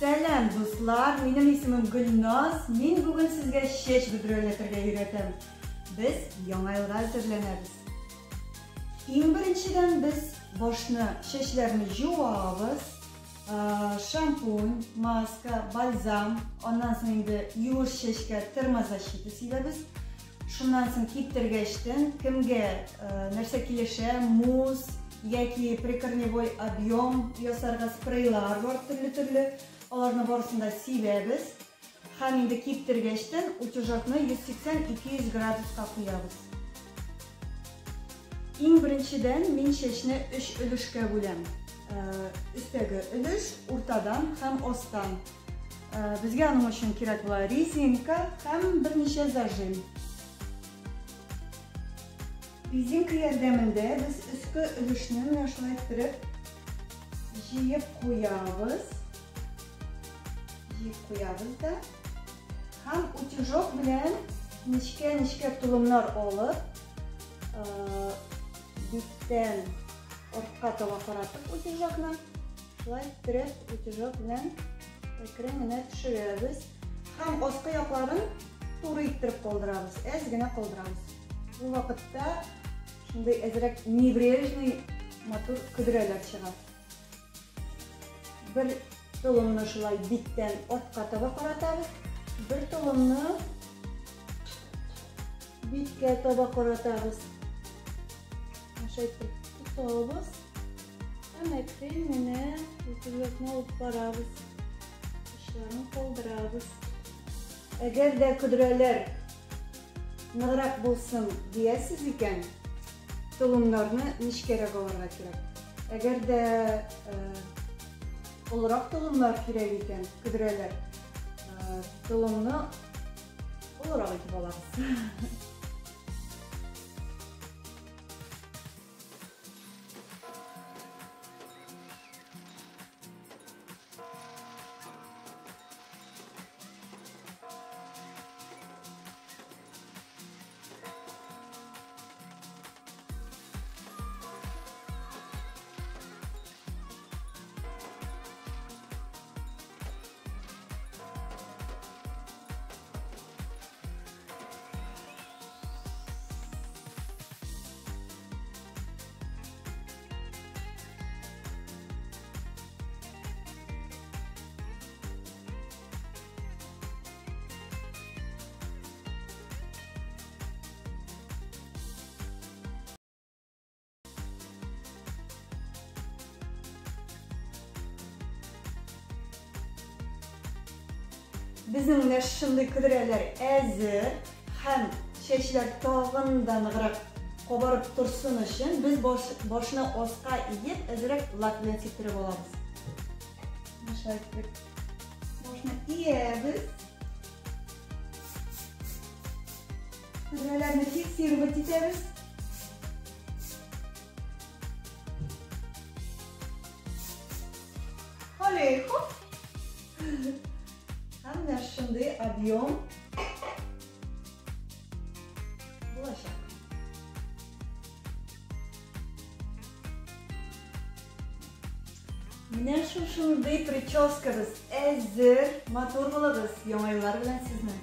Сәлам, дуслар! Минем исемем Гөлназ. Мин бүген сезгә чәч бөдрәләтергә өйрәтәм. Без Яңа елга әзерләнәбез. Иң беренчедән без башны, чәчләрне җуабыз. Шампунь, маска, бальзам, аннан соң инде юеш чәчкә термозащита сибәбез. Шуннан соң киптергәчтен кемгә нәрсә килешә, мусс яки прикорневой объем ясарга спрейлар бар төрле-төрле. Аларны барысын да сибәбез. Һәм инде киптергәчтен утюжокны 180-200 градуска куябыз. Иң беренчедән мин чәчне өч өлешкә бүләм. Өстәге өлеш, уртадан һәм астан. Безгә аның өчен кирәк була резинка һәм берничә зажим. Резинка ярдәмендә без өске өлешне менә шулай иттереп җыеп куябыз. Җыеп куябыз да. Һәм утюжок белән нечкә-нечкә толымнар алып, биттән артка таба каратып утюжокны, шулай иттереп утюжок белән әкрен генә төшерәбез. Һәм аскы якларын туры иттереп калдырабыз, әз генә калдырабыз. Бу вакытта шундый әзрәк небрежный матур көдрәләр чыга. Бер толымны шулай биттән артка таба каратабыз, бер толымны биткә таба каратабыз. Шулай итеп тотабыз. Һәм әкрен генә утюжокны алып барабыз. Очларын калдырабыз. Әгәр дә көдрәләр ныграк булсын диясез икән, толымнарны нечкәрәк алырга кирәк. Әгәр дә олырак толымнар кирәк икән, көдрәләр, толымны олырак итеп алабыз. Безнең менә шундый көдрәләр әзер һәм чәчләр тагын да ныграк кабарып торсын өчен без башны аска иеп, әзрәк лак белән сиптереп алабыз. Шулай итеп башны иябез. Көдрәләрне фиксировать итәбез. Алейхо. Һәм менә шундый объем булачак. Менә шушындый прическабыз әзер. Матур булыгыз, яңа еллар белән сезне.